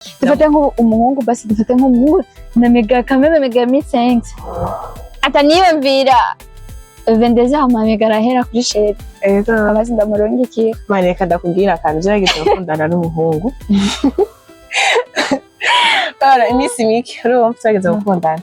Dufate nk'umuhungu basi, dufate nk'umuhungu na mega kameme, mega 1500, ataniyumvira vendeze, hama mega arahera kuri chéri. Ego. Abazi ndamurungikira. Mane, reka ndakubwira akantu. Gerageza gukundana n'umuhungu bara iminsi mike, urumva tugerageza gukundana.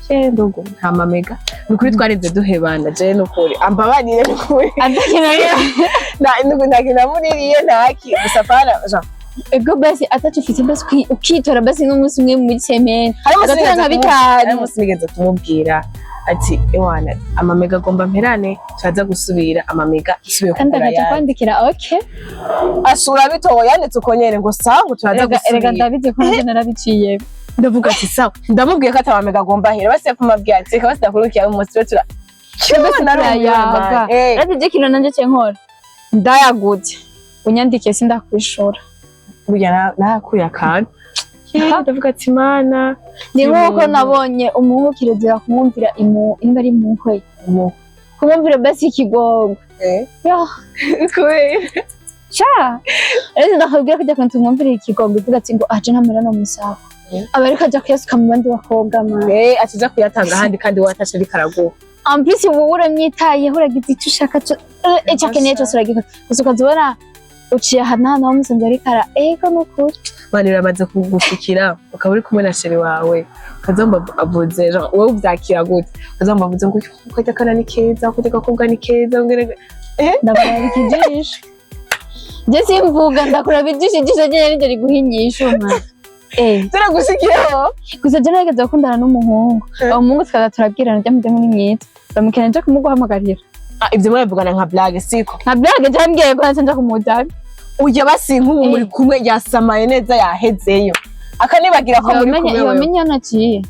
Je ndugu, nta mamega, ni ukuri twarinze duhebana. Je nukuri ambabarire, nukuri. Atakintu. Nta kintu namuririye, ntaki gusa pana genre. Ego basi, ataco ufite basi, ukitora basi n'umunsi umwe muri semaine. Hari umunsi ugatora nigeze nka hari bitanu. umunsi nigeze kumubwira ati: "Ewana, amamega agomba mperane, turaza gusubira amamega isubiye kandi kugura agaca ayandi." kwandikira okay. Asura bitoye, yanditse uko nyene ngo sawa, ngo turaza erega gusubira. Ndabizi ko nanjye narabiciye. Ndavuga ati sawa, ndamubwiye ko atamamega agomba ahera, basi yapfuma ati reka basi ndakurukiye umunsi we tura basi turayaga. Rero ivyo kintu nanje ce nkora, ndayagutse unyandikiye sindakwishura. Burya nahakuye akantu, ndavuga ati mana. Ni nk'uko nabonye umuhungu, kirezera kumwumvira imu imba ari muhwe, kumwumvira basi ikigongwe. Yo. Kubera? Sha, rero ndakubwira ko ujya tumwumvira ikigongwe, ivuga ati ngo aje ntamera no musaho, aba ariko aja kuyasuka mu bandi bakobwa man. Eh, atuza kuyatanga ahandi kandi watashe ariko araguha. En plus wowe uramwitayeho, uragize icyo ushaka, icyo akeneye cyose uragikora, gusa ukaza ubona uciye aha n'aha naho umusanze ariko ara ego nukuri. Mani, biramaze kugushikira ukaba uri kumwe na chéri wawe, ukazomba avuze genre, wowe uvyakira gute? Ukazomba avuze ngo ukajya kana ni keza, ukajya gakobwa ni keza, ngere. Ndakuraba ikijisho, je simvuga, ndakuraba ijisho, ijisho ryonyene niryo riguha inyishu man. Eh. Ziragushikiyeho? Gusa je narigeze gukundana n'umuhungu. Uwo muhungu tukaza turabwirana rya mudemu ni mwiza, ndamukena nje kumuguhamagarira. Ah, ivyo murabivugana nka blague, siko? Nka blague, je ambwiye ko nace nja kumuzana. Ujya basi nk'ubu muri kumwe, yasamaye neza, yahezeyo, akanibagira ko muri kumwe wewe. Yomenya naciye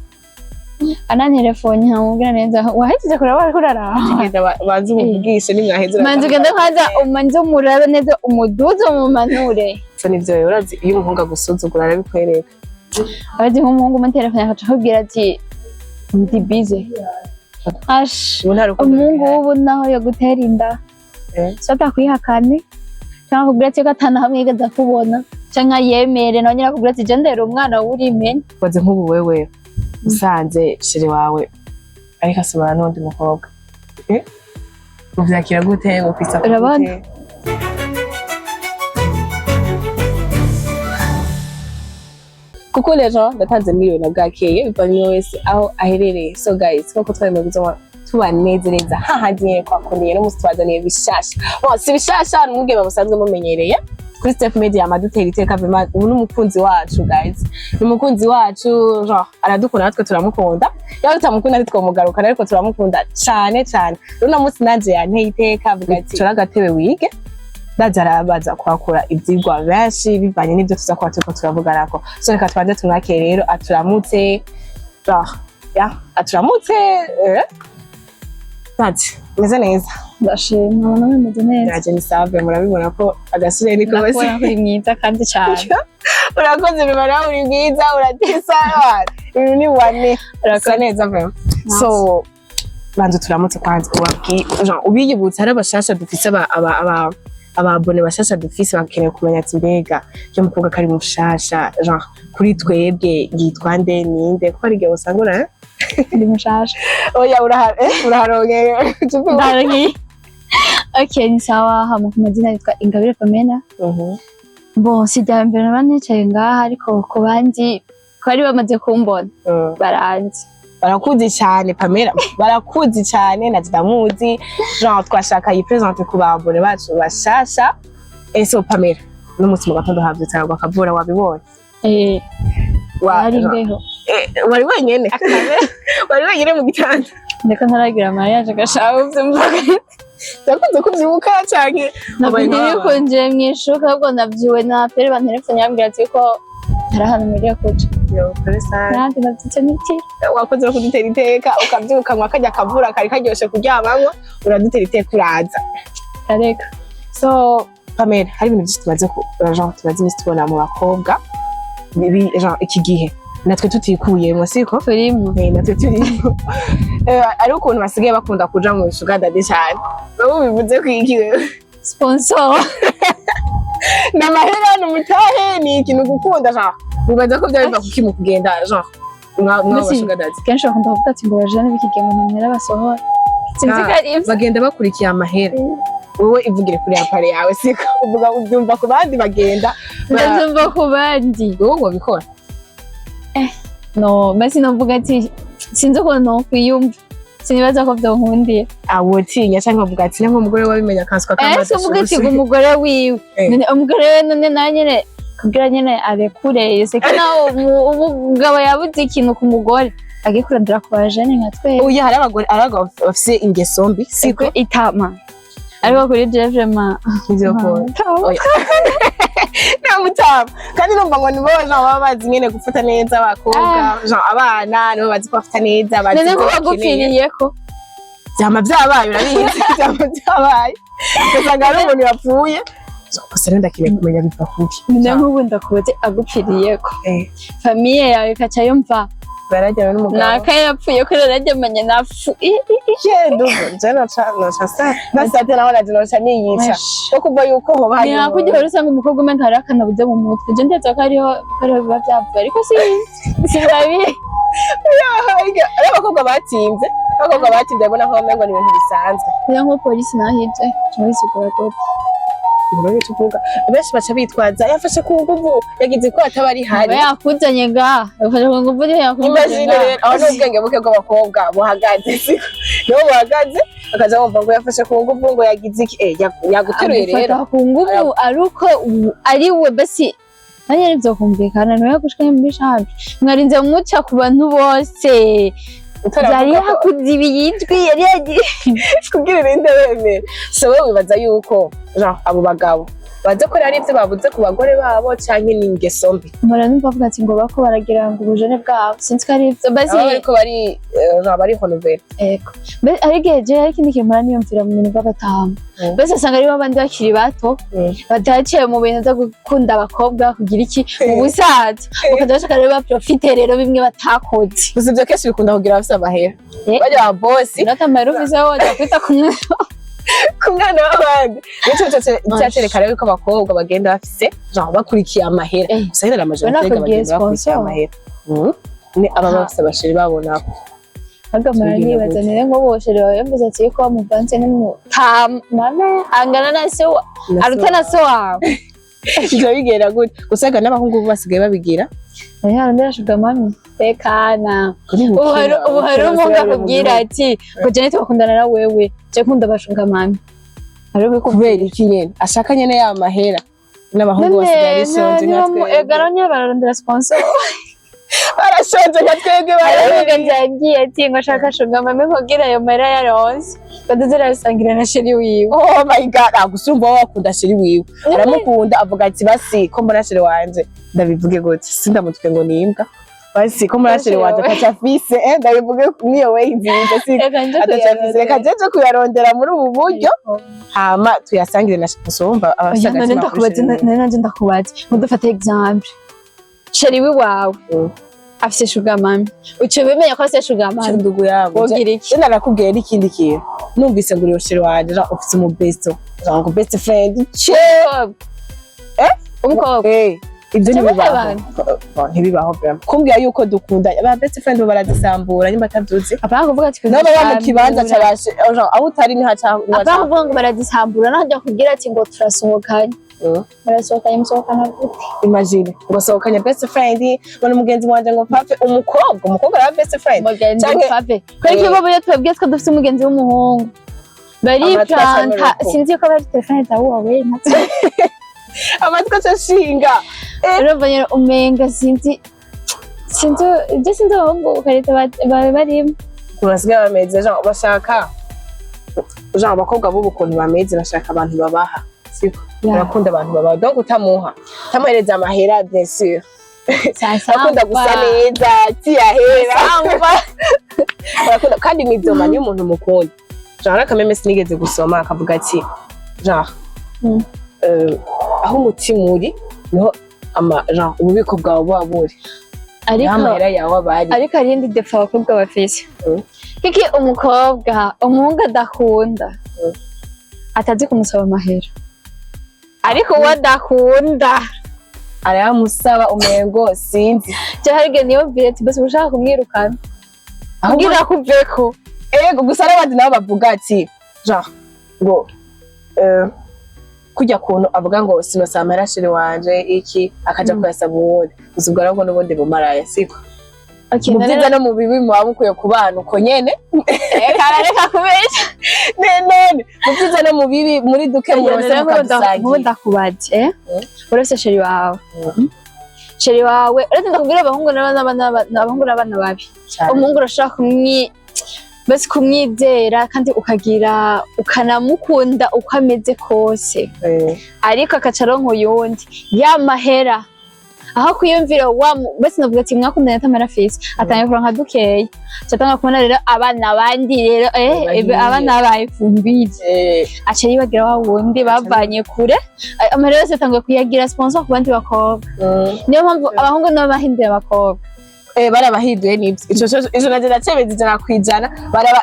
anantelefone, nkamubwira neza wahejeje kuraba, ariko uraraba. Genda banze umuvugishe, nimwaheze. Manze ugende kwanza umanze umurabe neza, umuduze umumanure. So nivyo rero, urazi iyo umuhungu agusuzugura arabikwereka. Abazi nk'umuhungu umutelefone akaca akubwira ati ndi busy, ash. Ubu nta rukundo Umuhungu rugihari. w'ubu naho yogutera inda, so atakwihakane cyangwa akubwira ati ko atana hamwe yigeze akubona, canke ayemere nawe nyine akubwira ati je ndera umwana w'urimenya. Baze nk'ubu wewe usanze chéri wawe ariko asomana n'undi mukobwa, uvyakira gute? Wokwisa Urabona? gute? Kuko rero ndatanze miliyoni na bwakeye, bivanye wese aho aherereye. So guys, nkuko twari kuzoba tubanezereza hahandi nyene twakundanye, no musi tubazaniye bishasha. Bon, si bishasha, ni umwigeme musanzwe mumenyereye kuri Step Media, amadutera iteka vraiment. Ubu ni umukunzi wacu guys, ni umukunzi wacu, genre aradukunda natwe turamukunda. Yaba tutamukunda ntitwomugarukana, ariko turamukunda cane cane. Rero uno munsi nanje yanteye iteka, avuga ati tora agatebe wige. Ndaza arabaza kuhakura ivyigwa benshi bivanye n'ivyo tuza kuba turiko turavuganako. So reka tubanze tumwakire rero, aturamutse, genre ya aturamutse. Ati meze neza? Ndashima, ubona bimeze neza. Naje ni save, murabibona ko agasure ni kose. Ndakubona ko uri mwiza kandi cyane. Urakoze bima, nawe uri bwiza, uratesa, ibintu ni wane, urasa neza vraiment. So banza turamutse kwanza, ubabwi genre ubiyibutsa, hari abashasha dufise, aba ababone bashasha dufise, bakeneye kumenya ati mbega ryo mukobwa kari mushasha genre kuri twebwe yitwa nde, ninde? Kuko hari igihe usanga ura Ndi mushasha? Oya, uraharonkeye. Ndagiye, okay, ni sawa. Hama ku mazina yitwa Ingabire Pamela. Bon, si irya mbere naba nicaye ngaha, ariko ku bandi ko bari bamaze kumbona, baranzi. Barakuzi cyane Pamela, barakuzi cyane, na ndamuzi. Genre twashaka yiprésente ku babone bacu bashasha. Ese Pamela, n'umunsi mu gatondo havyutse haragwa akavura, wabibonye? Eh, hari imbeho. Wari wenyene, wari wenyene mu gitanda? Ndiko ntaragira mariage gashaka uvyumva. Ndakunze kuvyibuka canke Ntabwo wabaye nk'abana? ntibikunjiye mw'ishuka, ahubwo navyuwe na pere bantelefone yambwira ati ko hari ahantu mperiye kuja. Yo, kuri sare. Nanjye navyutse nitira. Wakoze no kudutera iteka ukavyuka mwa karya kavura kari karyoshe kuryamamwo, uradutera iteka uraza. Areka. So Pamela, hari ibintu byinshi tumaze ku genre tumaze iminsi tubona mu bakobwa bibi, genre iki gihe natwe tutikuyemwo, siko? Turimo. Eh, natwe turimo. Ari ukuntu basigaye bakunda kuja mu sugar daddy cyane, wowe ubivuze ku iki wewe? Sponsor. Ni amahera, ni umutahe, ni ikintu gukunda genre. Ubaza ko byaba biva kuki mu kugenda, genre mwa Mbese- ba sugar daddy? Kenshi bakunda kuvuga ati ngo bajane b'ikigihe ngo ntamwera basohora, sinzi ko ari ivyo. Bagenda bakurikiye amahera. Wowe ivugire kuri appareil yawe, siko uvuga ubyumva ku bandi bagenda Ndavyumva ku bandi. Wowe wabikora? No, mbese novuga ati sinzi ukuntu nokwiyumva, sinibaza ko vyonkundira. Awotinya cyangwa bavuga ati nko umugore wabimenya akanswa. Ese uvuga ati ngo umugore wiwe? None umugore we, none nawe nyene kugira nyene arekure, seko nawe umugabo yabuze ikintu ku mugore agiye kurondera ku bajene nka twebwe. Oya, hari abagore, hari abagabo bafise ingeso mbi, siko? Itama, ariko kuri jewe vraiment Nivyo kora. Oya. Nta mutama, kandi numva ngo nibo genre baba bazi nyene gufata neza abakobwa, genre abana nibo bazi kubafata neza, bazi None ko ko bakeneye. bagupfiriyeko? Vyama vyabaye, urabizi, vyama vyabaye, ugasanga hari umuntu yapfuye. Gusa rero ndakeneye kumenya biva kuki. None nk'ubu ndakubaze, agupfiriyeko, famille yawe ikaca yumva Barajyana n'umugabo. Naka yapfuye ko rarajyamanye nafu. Ndugu je noca nasate naho naje noca niyica ko kuva yuko hoba hari Ni hakurya uhora usanga umukobwa umenga hariho akanabuze mu mutwe. Je ndetse ko ariho biba vyavuye, ariko sinabizi. Ari abakobwa batinze babona ko umengo ni ibintu bisanzwe. Niyo nko polisi naho ije tubisigura gute? Ibintu tuvuga, benshi baca bitwaza yafashe ku nguvu, yagize ko ataba ari hari. Aba yakuzanye ngaha, yafashe ku nguvu, yakuzanye Imagine ngaha. rero aho n'ubwenge buke bw'abakobwa buhagaze, siko? Niho buhagaze, bakaza bumva ngo yafashe ku nguvu, ngo yagize iki, yaguteruye rero. Agufata ku nguvu ari uko ari we basi nanjye nivyo kumvikana, niwe yagushikanye muri chambre, mwarinze muca ku bantu bose, yari yakuzibiye ijwi, yari yagiye. Kugira irinde wemere. So wowe wibaza yuko genre abo bagabo baza ko ari ibyo babuze ku bagore babo canke ni ingeso mbi? Mpora numva bavuga ati ngo bako baragira ngo ubujene bwabo, sinzi ko ari ivyo basi. Aba bariko bari genre bari renouveler. Ego. Hari igihe je hari ikindi kintu mpora niyumvira mu bintu by'abatama. Mbese usanga aribo bandi bakiri bato bataciye mu bintu vyo gukunda abakobwa, kugira iki, mu busaza bakaza bashaka rero baprofite rero bimwe batakoze. Gusa ivyo kenshi bikunda kugira abafise amahera, barya ba bosi. Uratamara ufise woja kwita ku mwana. Ku mwana w'abandi. Nico cyacereka rero ko abakobwa bagenda bafise genre bakurikiye amahera. Gusa nyine amajoro Ubona atega ko bagenda bakurikiye sponsor. amahera. Ni aba bafise abasheri babo nabo. Agamara Tubwira nibaza gute? nire ngo bosheri wawe yavuze ati ko wamuvanze n'umutama angana na se aruta na se wawe. Ivyo bigenda gute? Gusa ga n'abahungu bo basigaye babigira. Nayo arondera sugar mummy, tekana. Ubu hari umuhungu akubwira ati ngo Janet bakundana na wewe, je nkunda aba sugar mummy, ari Kubera iki nyene ashaka nyene ya mahera? N'abahungu basigaye ari shonje nka twebwe. Egara nyine bararondera sponsor. Barashonje nka twebwe. Hariho Barabiri. umugenzi yagiye ati ngo ashaka sugar mummy kugira ayo mahera yaronse badoze arasangira na chéri wiwe. Oh my God, ah, gusa urumva wowe wakunda chéri wiwe, aramukunda, avuga ati basi ko mbona chéri wanje, ndabivuge gute, sindamutwe ngo ni imbwa, basi ko mbona chéri wanje ataca afise, ndabivuge niyo way nziza, si Reka nje ataca afise, reka kuyarondera. jeje kuyarondera muri ubu buryo, hama tuyasangire na gusa wumva abafise Oya, none agatima kuri ndakubaza. chéri wiwe. None nanje ndakubaza ngo dufate exemple, chéri wiwawe afise sugar mummy, uciye ubimenya ko afise sugar mummy. Ndugu yabo. Wogira iki? Je narakubwiye n'ikindi kintu, numvise ngo uriyo chéri wanje genre ufise umu besto, genre ngo best friend ce. Umukobwa. Eh? Umukobwa. Ibyo Cyangwa ntibibaho. abantu. Bon, ntibibaho vraiment kumbwira yuko dukundanye, ba best friend bo barazisambura nimba atavyuzi. Apana kuvuga ati Nabo baba mu kibanza kuzisambura. cabashe, genre aho utari ni haca. Apana kuvuga ngo barazisambura, naho ajya kubwira ati ngo turasohokanye. Barasohokanye, musohokana gute? Imagine ngo sohokanye best friend, ngo ni umugenzi wanje, ngo pape, umukobwa araba best friend. Umugenzi. Canke- Pape, kubera ko bo iyo twebwe two dufite umugenzi w'umuhungu Amatwi bariplanta. asamira uko. Sinzi ko bari telefone za Huawei nazo. Amatwi acashinga. Urumva nyine umenga sinzi ibyo, sinzi abahungu ukarita barimo. Ukuntu basigaye bameze, genre bashaka, genre abakobwa b'ubu ukuntu bameze, bashaka abantu babaha, siko? Barakunda abantu babaha, donc utamuha, utamuhereza amahera, bien sûr barakunda gusa neza tiyahera, barakunda kandi imidoma niyo umuntu mukunda. Genre akameme sinigeze gusoma akavuga ati genre aho umutima uri niho ama genre ububiko bwawe buba buri, niho Ariko amahera yawe aba ari. Ariko hari iyindi défaut abakobwa bafise. Kiki umukobwa umuhungu adakunda atazi kumusaba amahera, ariko uwo adakunda Arayamusaba umengo sinzi. Cyangwa hari igihe niyumvire ati mbese ushaka kumwirukana Ahubwo kugira kuveko. Ego, gusa n'abandi nabo bavuga ati genre ngo kujya kuntu avuga ngo sinosaba amahera chéri wanje iki, akaja kuyasaba uwundi. Gusa ubwo arabwo n'ubundi bumaraya, siko? Okay, Mu byiza no mu bibi muba mukwiye kubana uko nyene. Reka, reka kubesha. None mu byiza no mu bibi, muri duke murose Nk'ubu mukadusangira. Ndakubaje, eh? Uretse chéri wawe, chéri wawe, uretse ndakubwira, abahungu n'abahungu n'abana babi. Umuhungu urashobora basi kumwizera kandi ukagira ukanamukunda uko ameze kose, ariko akaca aronka uyundi, ya mahera aho kwiyumvira wa basi navuga ati mwakundanye atamara afise, atangiye kuronka dukeya, aca kubona rero abana bandi rero Bahiye. Abana bayifumbire, aca yibagira wa wundi bavanye kure. Amahera yose atanguye kuyagira sponsor ku bandi bakobwa. Niyo mpamvu abahungu nabo bahinduye abakobwa. Barabahinduye nibyo. Ico nanje ndacemeza 100%.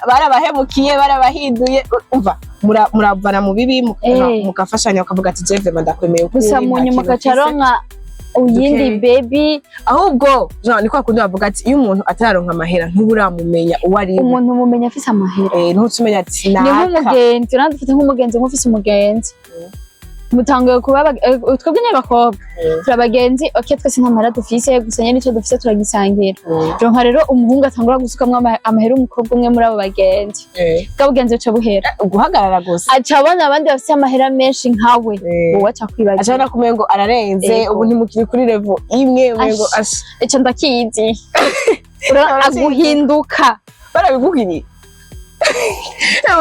Barabahemukiye, barabahinduye. Umva, muravana mu bibi, mugafashanya, ukavuga ati je vraiment ndakwemeye ukuri, Gusa mu nta nyuma kintu agaca mfise. aronka uyindi Dukeya. baby. Ahubwo Jean, ni kwa kundi bavuga ati iyo umuntu atararonka amahera ntuburamumenya uwo ari we. Umuntu mumenya afise amahera. Ntuca umenya ati Ni naka. nk'umugenzi, urabona, dufite nk'umugenzi, nk'ufise umugenzi mutanguye kuba twebwe n'abakobwa turi abagenzi, okay, twese nta mahera dufise, gusa nyene ico dufise turagisangira. Ronka rero umuhungu atangura gusukamwo amahera umukobwa umwe muri abo bagenzi, bwa bugenzi buca buhera. Guhagarara gusa. Aca abona abandi bafise amahera menshi nkawe, wowe aca kwibagira. Aca no ngo ararenze. Ego. Ubu ntimukiri kuri level imwe, umengo Ash. ash. Ico ndakizi. Urabona, Urakizi. aguhinduka. Barabigugiriye,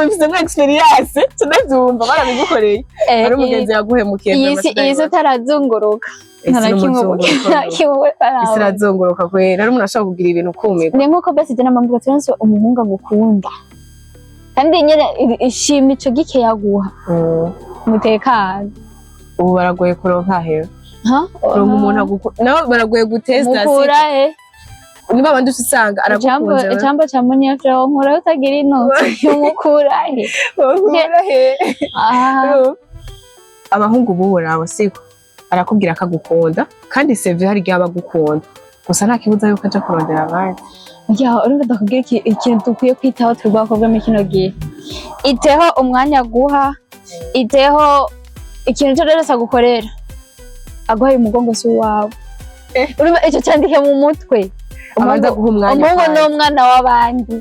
mfise experience, tunavyumva barabigukoreye. Hari umugenzi yaguhemukiye. Iyi si, iyi si utarazunguruka nta na kimwe nta kimwe Isi utarabona. irazunguruka kwera, hari umuntu ashobora kugira ibintu ukumirwa. Ni nkuko basi jye namamvuga ati "Uramutse umuhungu agukunda kandi nyene ishima ico gike yaguha, mutekano." Ubu baragoye kuronka hewe. Ha? Kuronka umuntu agukunda nawe baragoye gutesta. Mukura he? Niba abandi uca usanga aragukunze we. Icambo ca munyafure nkura utagira inoti, mukura he? Wonkura he? Ah. Abahungu bubu rabo siko arakubwira ko agukunda, kandi sevye hari igihe aba agukunda, gusa nta kibuza yuko aja kurondera abandi. Ya, urumva ndakubwira ikintu dukwiye kwitaho twebwe abakobwa muri kino gihe: iteho umwanya aguha, iteho ikintu cyo rero agukorera. Aguhaye umugongo si uwawe. Urumva, icyo cyandike mu mutwe. Abanza guha umwanya Umuhungu ni kwanza. umwana w'abandi.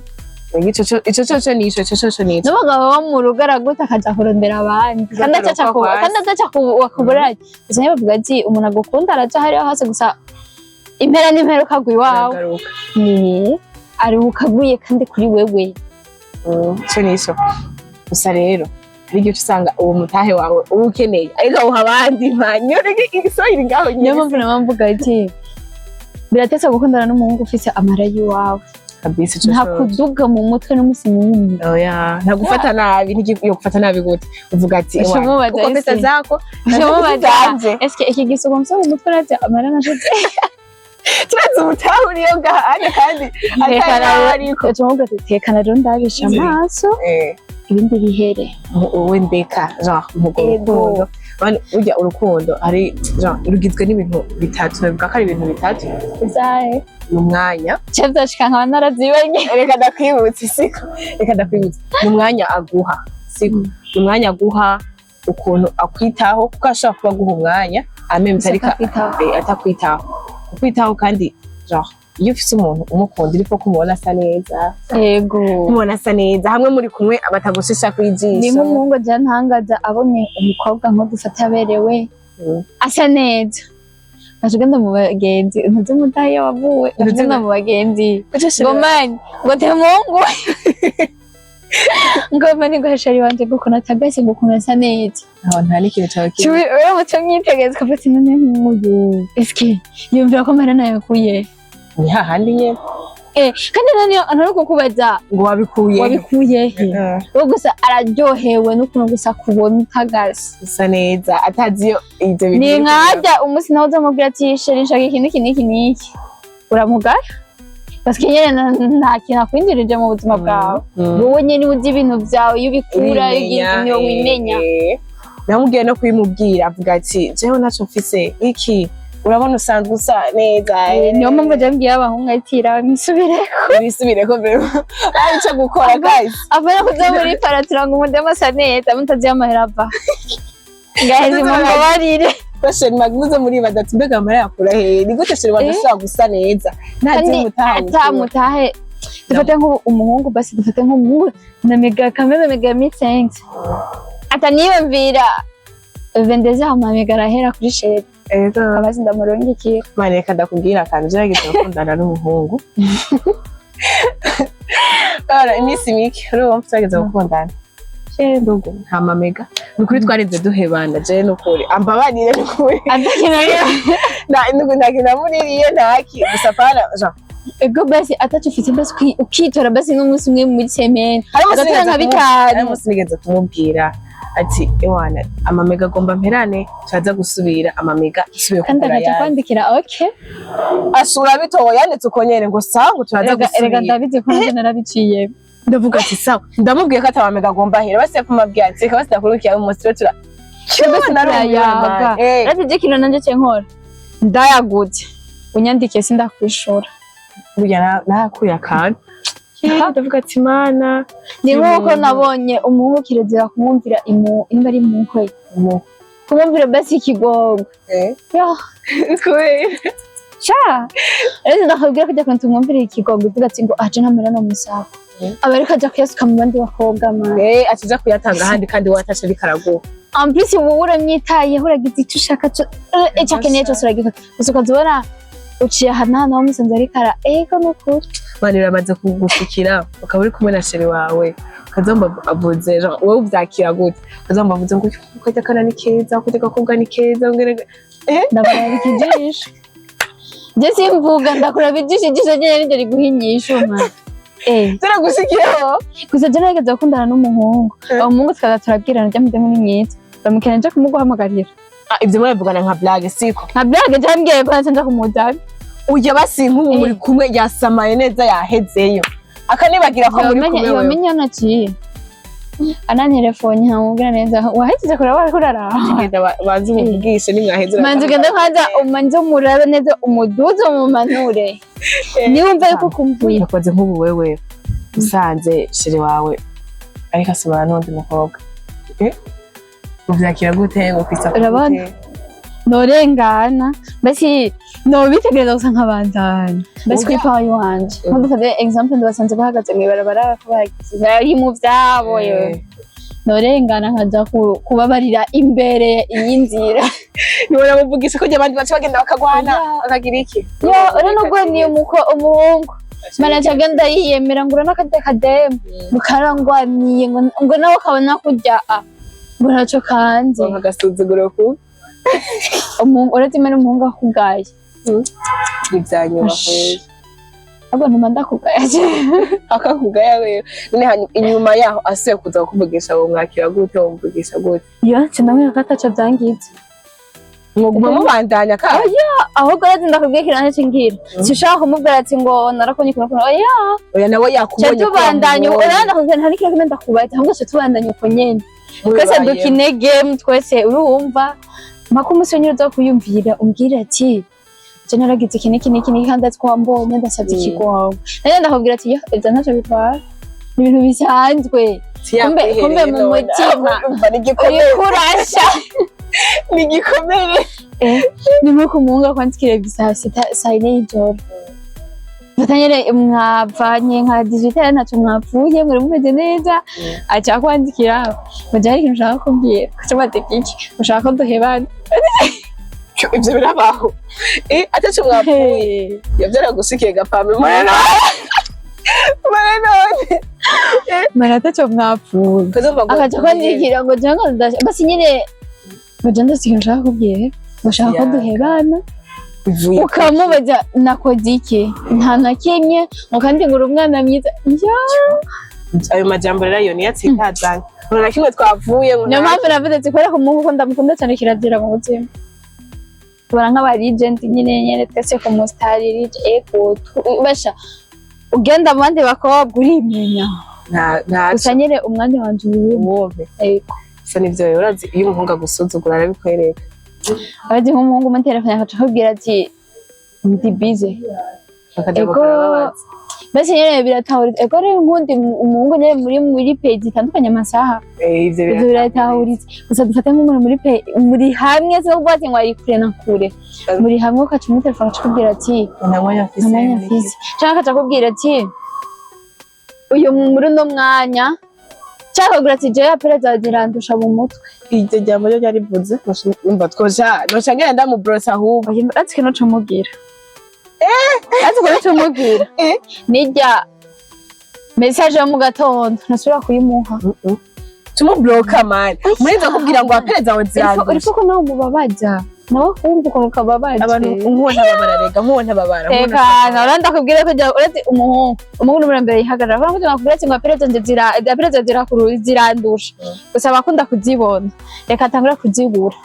Ico coco nico, ico coco nico. N'umugabo wo mu rugo araguta akaja kurondera abandi, kandi ataca ku Kwasi. kandi ataca ku wakubura. Gusa niyo bavuga ati umuntu agukunda araja hariya hose, gusa impera n'impera ukagwa iwawe. Aragaruka. Ni ari ukaguye kandi kuri wewe. Ico nico. Gusa rero hari igihe uca usanga uwo mutahe wawe uba ukeneye, ariko awuha abandi manyo igiswahili ngaho Niyo nyene. mpamvu nama mvuga ati biratesa gukundana n'umuhungu ufise amara y'iwawe. Kabisa, ico Nta coco. kuduga mu mutwe n'umunsi n'umwe. Oya, nta gufata nabi, yo gufata nabi gute uvuga ati Uca umubaza uko pesa ese. zako Uca zanje. Eske iki gisugo mse mu mutwe urazi amara nashize? Turazi umutahe uriyo ngahane kandi atari nawe ariko. Uca umubwira ati tekana rero, ndabisha amaso, ibindi bihere. Wowe ndeka genre mugo Ego. urukundo. Bane, burya urukundo ari genre rugizwe n'ibintu bitatu, navuga ko ari ibintu bitatu. Izahe? Ni umwanya. Ce vyashika nkaba naravyibanye. Reka ndakwibutse, siko? Reka ndakwibutse. Ni umwanya aguha, siko? Ni umwanya aguha, ukuntu akwitaho, kuko ashobora kuba aguha umwanya amemye ariko Atakwitaho. Atakwitaho, kukwitaho. Kandi genre iyo ufise umuntu umukunda, uriko kumubona asa neza, Yego. kumubona asa neza hamwe muri kumwe, batagushisha Ni kwijisho. nk'umuhungu aja ntangaza abonye umukobwa nko dufata aberewe, asa neza, aca ugenda mu bagenzi, ntuzi umutahe iyo wavuwe, aca ugenda mu bagenzi ngo mani, ngo temungu, ngo mani, ngo chéri wanje, ngo ukuntu atagase, ngo ukuntu asa neza. Aho nta n'ikintu cawe kimwe. Uramutse umwitegereza ukavuga ati none nk'uyu eske yumvira ko amara nayakuye? Ni hahandi nyene. Kandi nani ntari kukubaza ngo wabikuye he? Wabikuye he? We gusa araryohewe n'ukuntu gusa kubona utagase. Usa neza, atazi iyo ivyo bintu Ni biri. nkajya umunsi nawe uzamubwira ati chéri, nshaka iki n'iki n'iki n'iki, uramugaya parce que nyene nta kintu akwinjirije mu buzima bwawe. Wowe nyene uzi ibintu byawe iyo ubikura, iyo ugira niwe wimenya. Namubwiye no kubimubwira, avuga ati jewe ntaco mfise iki. Urabona usanzwe usa neza. Niyo mpamvu je mbwiye abahungu ati raba mwisubireko. Bisubireko vraiment, ari ico gukora, guys. Avana kuza muri paratura ngo umudemu asa neza, mutazi amahera ava ngaheze, mumbabarire. Question mark, muze muribaza ati mbega amahera yakura hehe? Ni gute chéri wanje ashobora gusa neza ntazi Kandi mutahe? Atamutahe, dufate nk'ubu umuhungu, basi dufate nk'umuhungu na mega kameme, mega 1500, ataniyumvira vendeze, hama mega arahera kuri chéri. Ego. Abazi ndamurungikira. Mane, reka ndakubwira akantu. Gerageza gukundana n'umuhungu. Ora iminsi mike, urumva tugerageza gukundana. Je ndugu, nta mamega, ni ukuri twarinze duhebana. Je nukuri ambabarire, nukuri. Atakintu. Nta ndugu, nta kintu namuririye, ntaki gusa pana Jean. Ego, basi ataco ufite, basi ukitora basi nk'umunsi umwe muri semaine, Hari umunsi ugatora nigeze nka hari bitanu. umunsi nigeze kumubwira ati ewana, amamega agomba mperane, turaza gusubira amamega nsubiye Kandi kugura agaca ayandi. kwandikira okay. Asura bitoye, yanditse uko nyene ngo sawa, ngo turaza Erega erega gusubira. Ndabizi ko nanje narabiciye. Ndavuga ati sawa, ndamubwiye ko atamamega agomba ahera, basi kumabwira ati reka basi ndakurukiye umunsi tube tura Basi turayaga. Urazi je ikintu nanje ce nkora? Ndayagutse unyandikiye sindakwishura. Burya nahakuye akantu, ndavuga ati mana. Ni nk'uko nabonye umuhungu, kirazira kumwumvira imu imba ari munkwe, kumwumvira basi ikigongo. Yo. Kubera? Sha, rero ndakubwira kujya kuntu tumwumvira ikigongo, uvuga ati ngo aje ntamera no musaho, aba ariko aja kuyasuka mu bandi bakobwa man. Akija kuyatanga ahandi kandi watashe ariko araguha. En plus wowe uramwitayeho, uragize icyo ushaka, icyo akeneye cyose uragikora, gusa ukaza ubona uciye aha n'aha naho umusanze ariko ara ego nukuri. Mani, biramaze kugushikira ukaba uri kumwe na chéri wawe, ukazomba avuze genre wowe uvyakira gute? Ukazomba avuze ngo kajya kana ni keza, kajya gakobwa ni keza, ngere. Ndakurabika ijisho, je simvuga, ndakuraba ijisho, ijisho nyene niryo riguha inyishu man. Turagushikiraho. Gusa je narigeze gukundana n'umuhungu. Uwo muhungu tukaza turabwirana, rya mudemu ni mwiza, ndamukena nje kumuguhamagarira. Ah, ivyo murabivugana nka blague, siko? Nka blague, je ambwiye ko naca nja kumuzana. Uya basi nk'ubu muri kumwe, yasamaye neza, yahezeyo, akanibagira ko muri kumwe wewe. Yomenya naciye anantelefone, nkamubwira neza wahejeje kuraba, wariko uraraba. Genda banze umuvugishe, nimwaheze. Manze ugende kwanza umanze umurabe neza, umuduze umumanure, niwumva yuko ukumbuye. Yakoze nk'ubu wewe usanze chéri wawe ariko asomana n'undi mukobwa, uvyakira gute? Ngo kwisa? Urabona? Norengana basi, nobitegereza gusa nkabandanya basi Oya. kwipawa iwanje. Nko dufate exemple, ndabasanze bahagaze mw'ibarabara, bariko baragize bari mu vyabo yewe, norengana nkaja kubabarira imbere y'inzira. Ntiwora muvugisha ko abandi baca bagenda bakagwana, Oya. bakagira iki? Yo, urabona ni umuko umuhungu manaca agenda yiyemera ngo urabona akarya kademu ngo karangwaniye, ngo nawe kabona kurya a ngo ntaco kanze. Agasuzuguro ku Umuhungu, uretse imena umuhungu akugaye. Ibya nyuma. Ash. Ahubwo ntuma ndakugaye. Akakugaya wewe none, hanyuma inyuma yaho asuye kuza kukuvugisha, wo mwakira gute? Wo muvugisha gute? Yo nca ndamwereka ko ataco vyangiza. Mwoguma mubandanya ka? Ahubwo rero ndakubwiye ikintu nanje ngira, sinshaka kumubwira ati ngo narakonye kuno, oya. Oya, nawe Ca yakubonye ko tubandanya. wamubonye. Oya, ndakubwira nta n'ikintu kimwe ndakubaza, ahubwo ca tubandanya uko nyene twese. Mubibayemo. Dukine game twese, urumva mpaka umunsi wenyine uza kuyumvira umbwira ati je naragize iki n'iki n'iki n'iki, kandi azi ko wambonye, ndasabye ikigongo. Nanjye ndakubwira ati yo, ivyo ntacyo bitwara, ni ibintu bisanzwe. Kumbe mu mutima Umva, ni igikomere. uriko urasha. Ni igikomere. Ni nko umuhungu akwandikira saa sita, saa yine y'ijoro, fata nyene mwavanye nka 18, ntacyo mwapfuye, muri mumeze neza, aca akwandikira ngo jya hari ikintu ushaka kumbwira, kuca bateka iki ushaka ko duhebana. Ivyo birabaho? Ataco mwapfuye, iyo byaragushikiye gapame mure none? Mara ataco mwapfuye, akaca kwandikira ngo jya ngo basi nyene ngo jya ndafite ikintu ushaka kubwira, ngo ushaka ko duhebana. Ukamubaza nakoze iki? Nta na kimwe, ngo kandi ngo uri umwana mwiza ya. Ayo majambo rero ayo niyo atsitazanye ngo na kimwe twavuye ngo. Niyo mpamvu navuze ati kubera ko umuhungu ko ndamukunda cyane, kirazira mu buzima tubara nk'aba legend nyine nyene twese ku musitari ego basha ugenda mu bandi bakobwa urimenya. Nta nta. Gusa nyene umwanya wanje uwumve. Wumve. Ego. Gusa nivyo rero, urazi iyo umuhungu agusuzugura arabikwereka. Abazi nk'umuhungu muri telefone akaca akubwira ati ndi busy. Bakajya Ego. bakarababaza. Mbese nyene biratahuritse. Ego rero nkundi umuhungu nyene muri pays zitandukanye amasaha. Ivyo Ivyo biratahuritse. Gusa dufate nk'umuntu muri pays muri hamwe, si kuvuga ati ngo ari kure na kure, muri hamwe, ukaca muri telefone akaca akubwira ati nta mwanya mfise. Nta mwanya mfise, canke akaca akubwira ati uyu muri uno mwanya, canke akakubwira ati jewe appels zawe zirandusha mu mutwe. Iryo jambo ryo ryarivuze, umva twoja noca ngenda ndamubrosa ahubwo. Oya, urazi ko noca mubwira, urazi ko noca mubwira. Nirya message yo mu gatondo ntasubira kuyimuha. Tumubloka man, murinze kubwira ngo appels zawe zirandusha. Uriko ko nawe umubabaza, nawe kumva ukuntu kababaje. Abantu nk'uwo ntababara rega, nk'uwo ntababara, nk'uwo Tekana, uranda kubwira ko jya uretse umuhungu n'umurambere mbere yihagarara avuga ngo nakubwira ati ngo appels zanje zira appels zawe zirandusha. Gusa abakunda kuzibona, reka atangure kuzibura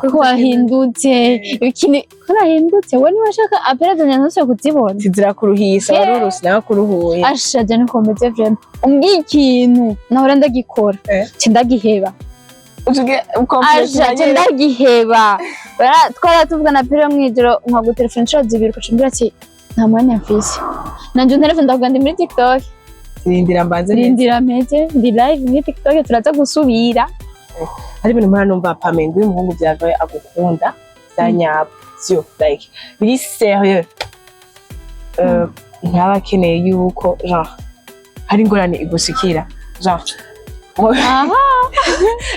kuko wahindutse ikini, ko nahindutse we niba ashaka appels zanje ntusubire kuzibona. Zirakuruhisha. Yeah. Warurusha nawe akuruhuye. Ashaje niko meze vraiment, umbwiye ikintu nahora ndagikora nca ndagiheba. Aja nca ndagiheba. Twara tuvugana appel mw'ijoro, nkagutelefona inshuro zibiri, ugaca umbwira ati nta mwanya mfise. Nanje unterefone ndavuga ndi muri TikTok. Rindira mbanze neza. Rindira mpeze ndi live muri TikTok, turaza gusubira. Hari ibintu mpora numva, Pame, ngo iyo umuhungu vyavaye agukunda vya nyabyo, like biri sérieux, ntaba akeneye yuko genre hari ingorane igushikira, genre Aha.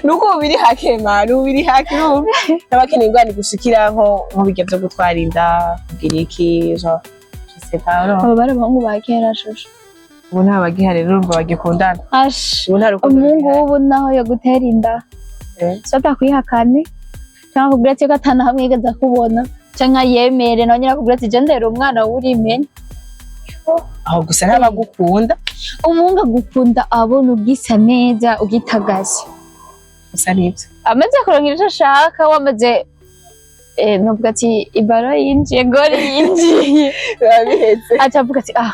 Nuko ubu biri hake man, ubu biri hake. Urumva ntaba akeneye ingorane igushikira, nko bijya vyo gutwara inda, kugira iki, genre je sais pas, urumva. Abo bari abahungu ba kera shusho. Ubu nta bagihari rero, urumva bagikundana. Ash. Ubu nta rukundo Umuhungu rugihari. w'ubu naho yagutera inda, so atakwihakane cyangwa akubwira ati ko atana hamwe yigeze akubona, canke yemere nawe nyine akubwira ati je ndera umwana w'urimenye. Aho gusa ntabagukunda. Umuhungu agukunda abona ugisa neza, ugitagaze. Gusa nibyo. Amaze kuronka ivyo ashaka, wamaze novuga ati ibaro yinjiye, gori yinjiye, biba biheze. Aca avuga ati ah,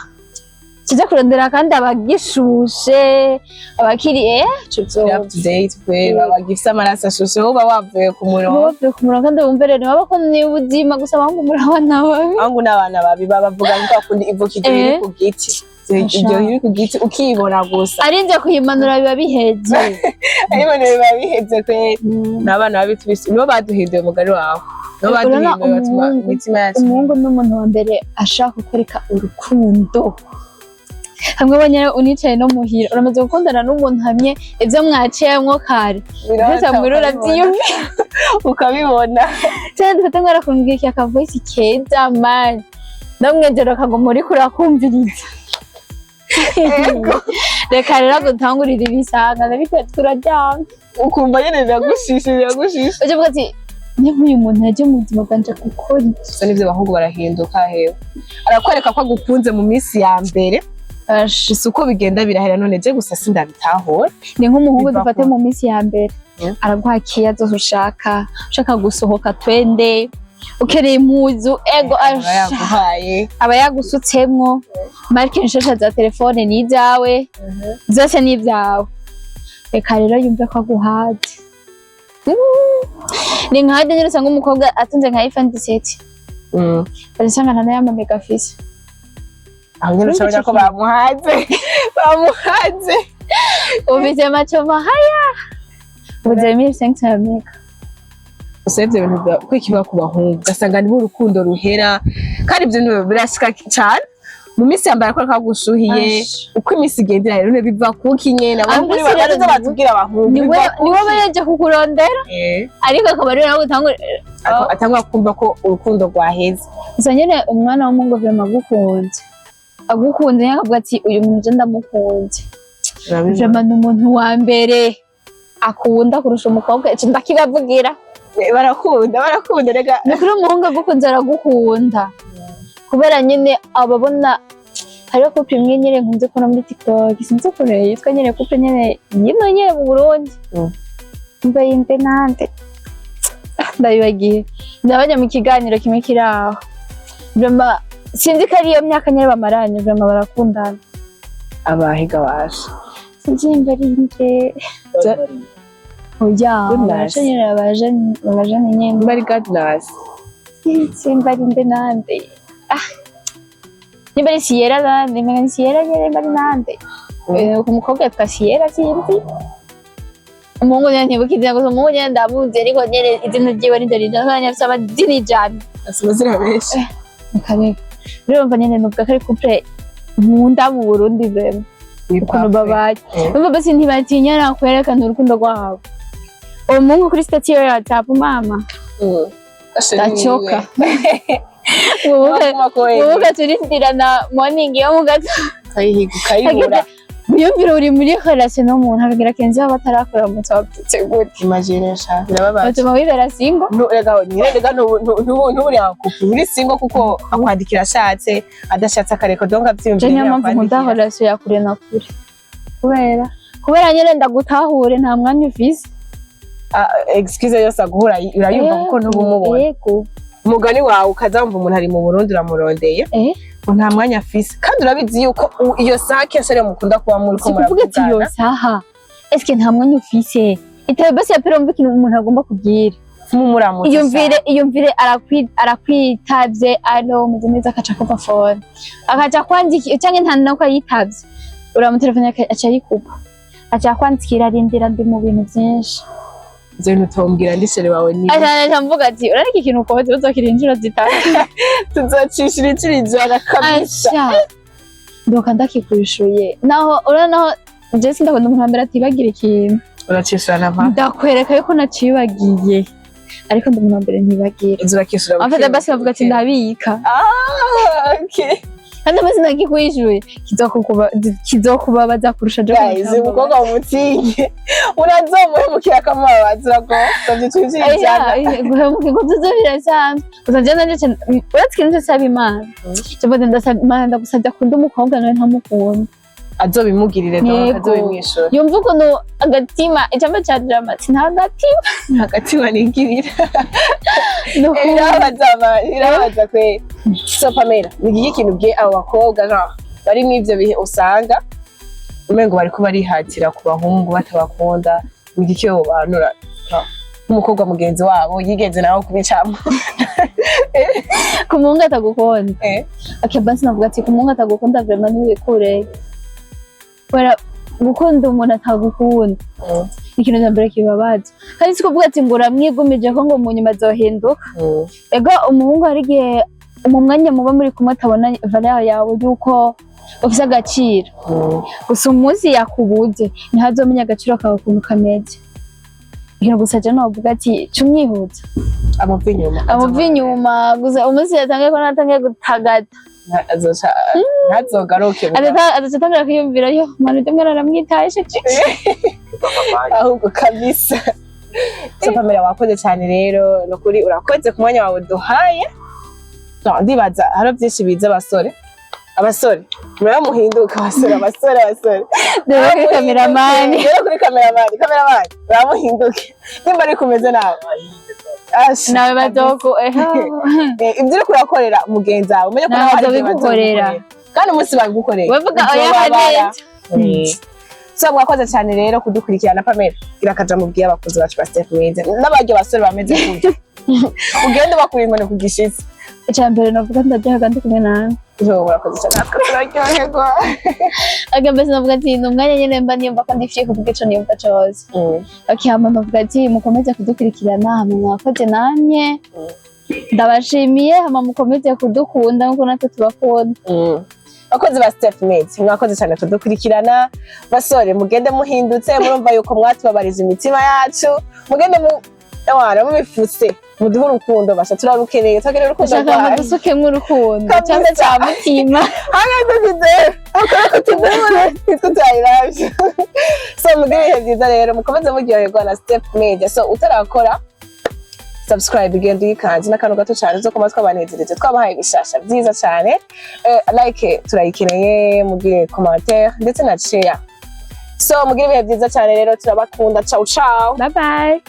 kiza kurondera kandi abagishushe, abakiri up to date kwe, baba bagifise amaraso ashushe, uba wavuye ku murongo. Bavuye ku murongo kandi wumve rero baba ko ni ubuzima gusa. Abahungu murabona babi. Ahubwo n'abana babi babavuga ngo bakunda ivoka iryo iri ku giti. Iryo iri ku giti ukibona gusa. Arinze kuyimanura biba biheze. Ariko biba biheze kwe, ni abana babi tubisi, nibo baduhinduye umugari wawe, nibo Urabona baduhinduye batuma imitima yacu. Umuhungu ni umuntu wa mbere ashaka kukwereka urukundo hamwe abonye unicaye no muhira, uramaze gukundana n'umuntu hamwe ibyo mwaciyemwo kare byose muhira urabyiyumvira. Ukabibona. Cyane dufate mwarakumbwiye iki akavoice keza man, no mwejoro kaguma uriko urakumviriza. Reka rero gutangurira ibisanga ndabitetse turaryamye. Ukumva nyene biragushisha, biragushisha. Ujya uvuga ati niba uyu muntu yaje mu buzima bwanje gukora iki? Gusa nivyo, abahungu barahinduka hewe, arakwereka ko agukunze mu minsi ya mbere. Ash, gusa uko bigenda birahera. None je gusa sindabitahura. Ni nk'umuhungu Biva dufate mu minsi ya mbere araguha keya zose ushaka, ushaka gusohoka twende, ukeneye impuzu ego. Aba Asha, yaguhaye. Aba yagusutsemwo marike nshasha za telefone, ni izawe zose, ni ibyawe. Reka rero yumve ko aguhaze. Ni nka nyine usanga umukobwa atunze nka iPhone 17, usanga nta n'ayamamega afise. Aho nyene ucabona ko bamuhaze, bamuhaze. Ufise macoma haya ubuze 1500 ya mega. Gusa ivyo bintu kwikiba ku bahungu, ugasanga nibo urukundo ruhera, kandi ivyo bintu birashika cane. Mu minsi ya mbere akwereka ko agushuhiye. Ash. Uko iminsi igenda irahera, none biva kuki nyene abahungu? Ahubwo nibo si rero baza batubwira abahungu niwe biva kuki? Niwe aba yaje kukurondera, ariko akaba ariwe nawe utangura. Atangura kumva ko urukundo rwaheze. Gusa nyene umwana w'umuhungu vraiment agukunze, agukunze nyene akavuga ati uyu muntu je ndamukunze vraiment, ni umuntu wa mbere akunda kurusha umukobwa, ico ndakibavugira. Barakunda, barakunda rega. Ni ukuri, umuhungu agukunze aragukunda kubera nyene ababona. Hariho couple imwe nyene nkunze kubona muri TikTok, sinzi ukuntu yitwa nyene, couple nyene yino nyene mu Burundi. Mbe yinde nande ndabibagiye, ndabajya mu kiganiro kimwe kiri aho, vraiment sinzi ko ariyo myaka nyene bamaranye, vraiment barakundana. Abahiga baje. Sinzi nimba ari nde. Oya. Goodness. Abaje nyene, abaje nyene. Nimba ari Godness. Simba ari nde nande, ah, nimba ari Sierra nande, menga ni Sierra nyene, nimba ari nande. Ku mukobwa yitwa Sierra, sinzi umuhungu nyene, ntibuka izina gusa. Umuhungu nyene ndamuzi, ariko nyene izina ryiwe niryo rija kandi afise amazina 100. Amazina menshi. Akareka rero mva nyene nuvuga ko ari couple nkunda mu Burundi vraiment, ukuntu babaye. Umva basi, ntibatinya kwerekana urukundo rwabo. Uwo muhungu kuri statut yiwe ya WhatsApp, mama, ndacoka. Wowe turindirana morning yo mu gato. Ukayihiga ukayibura. Wiyumvira uri muri relation n'umuntu akagira kenzi baba batarakora mutse wabyutse gute? Imagine sha, birababaje. Batuma wibera single. Rega nyine, rega ntuburi akupu uri single, kuko akwandikira ashatse, adashatse akareka, donc Je avyiyumvira. niyo mpamvu nkunda relation ya kure na kure. Kubera? Kubera nyene ndagutahure nta mwanya ufise. Excuse yose aguhura urayumva, kuko ntubumubona. Yego. Umugani wawe ukazamva umuntu ari mu Burundi, uramurondeye, ngo nta mwanya afise, kandi urabizi yuko iyo saha kenshi ariyo mukunda kuba muriko Si kuvuga ati iyo muravugana. saha eske nta mwanya ufise, itabe basi yapera wumva ikintu umuntu agomba kubwira. Mumuramutse. Iyumvire arakwitavye: "Allô, meze neza?" Akaca kuva phone, akaca kwandikira, canke nta nuko ayitavye, uramutelefone aca ayikupa, aca kwandikira: "Rindira, ndi mu bintu vyinshi." Ivyo bintu utombwira ndi chéri wawe ni Aca mvuga ati: "Urareka ikintu ukoze uzokira inshuro 3." Tuzocishira inshuro 100 kabisa. Asha, ndoka ndakikwishuye naho urabona naho je sindakunda umuntu wambere atibagira ikintu. Uracishura na mpaka. Ndakwereka yuko nacibagiye, ariko ndi umuntu wa mbere ntibagira. Uza urakishura. Afata basi bavuga ati: "Ndabika." Ah, okay. Kandi amazina nkikwishuye kizokubabaza kurusha je. Guys, uyu mukobwa mumutinye, urazomuhemukira akamubabaza, uragombye twinjire 100. Guhemuka ibyo birasanzwe, gusa njye nanje uretse ikintu cyose nsaba Imana, cyangwa ndasaba Imana, ndagusabye akunda umukobwa nawe ntamukunda. Azobimugirire donc. Yego. Azobimwishura. Yumva ukuntu agatima icamba ca drama ati nta gatima. Agatima nigirira. Ndukunda. Birababaza birababaza kweri. So Pamela, ni iki kintu ubwiye abo bakobwa genre bari muri ivyo bihe usanga umengo bariko barihatira ku bahungu batabakunda? Ni iki yobanura nk'umukobwa mugenzi wabo yigeze nawe kubicamo? Ku muhungu atagukunda? Eh. Okay, basi navuga ati ku muhungu atagukunda, vraiment ntiwikure, kubera gukunda umuntu atagukunda ikintu cya mbere kibabaza. Kandi si kuvuga ati ngo uramwigumije ko ngo mu nyuma azohinduka. Ego, umuhungu hari igihe mu mwanya muba muri kumwe atabona valeur yawe, yuko ufise agaciro. Gusa umunsi yakubuze niho azomenya agaciro kawe ukuntu kameze. Ikintu gusa je novuga ati cumwihuta amuva inyuma. Amuva inyuma. Gusa umunsi yatangiye ko natangiye gutagata, azoca ntazogaruke. Azaca atangira kwiyumvira: "Yo mwana, ujya mwana aramwitaye." Ahubwo kabisa. So Pamela, wakoze cyane rero, ni ukuri urakoze ku mwanya wawe duhaye. No, ndibaza hari byinshi biza abasore. Abasore muraba muhinduka, abasore, abasore, abasore. Dore kuri cameraman. Dore kuri cameraman. Cameraman, muramuhinduke nimba ari kumeze nawe. Asha, nawe bazoku eho. Ibyo uriko urakorera mugenzi wawe, umenye ko nawe nawe hari igihe bazobigukorera. bazobigukorera. Kandi umunsi babigukoreye Wevuga oya. uzobabara. Haneze. So mwakoze cyane rero kudukurikirana. Pamela, gira akaja mubwiye abakozi bacu ba Step Media n'abaryo basore bameze gutya, ugende bakura inkoni ku gishitsi. Icya mbere navuga, ndaryoherwa ndi kumwe nawe. Yo, murakoze cyane, natwe turaryoherwa. Aga mbese navuga ati ni umwanya nyine mba niyumva ko ndifitiye kuvuga ico niyumva cose. Okay, hama navuga ati mukomeze kudukurikirana. Hama mwakoze namye, ndabashimiye. Hama mukomeze kudukunda nkuko natwe tubakunda. Abakozi ba Step Media, mwakoze cyane kudukurikirana. Basore, mugende muhindutse, murumva yuko mwatubabariza imitima yacu. Mugende mu ewana mubifuse, muduhe urukundo basha, turarukeneye, turakeneye urukundo Ndashaka rwanyu. mudusukemwo urukundo. Kabisa. Cyangwa cya mutima. Hamwe dusize akora kutubura nitwe tuyiravye. So mugire ibihe byiza rero, mukomeze muryoherwa na Step Media. So utarakora subscribe, genda uyikanze n'akantu gato cyane uzokoma twabanezereje, twabahaye ibishasha byiza cyane. Like turayikeneye, mugire commentaire ndetse na share. So mugire ibihe byiza cyane rero, turabakunda. Ciao ciao. Bye bye.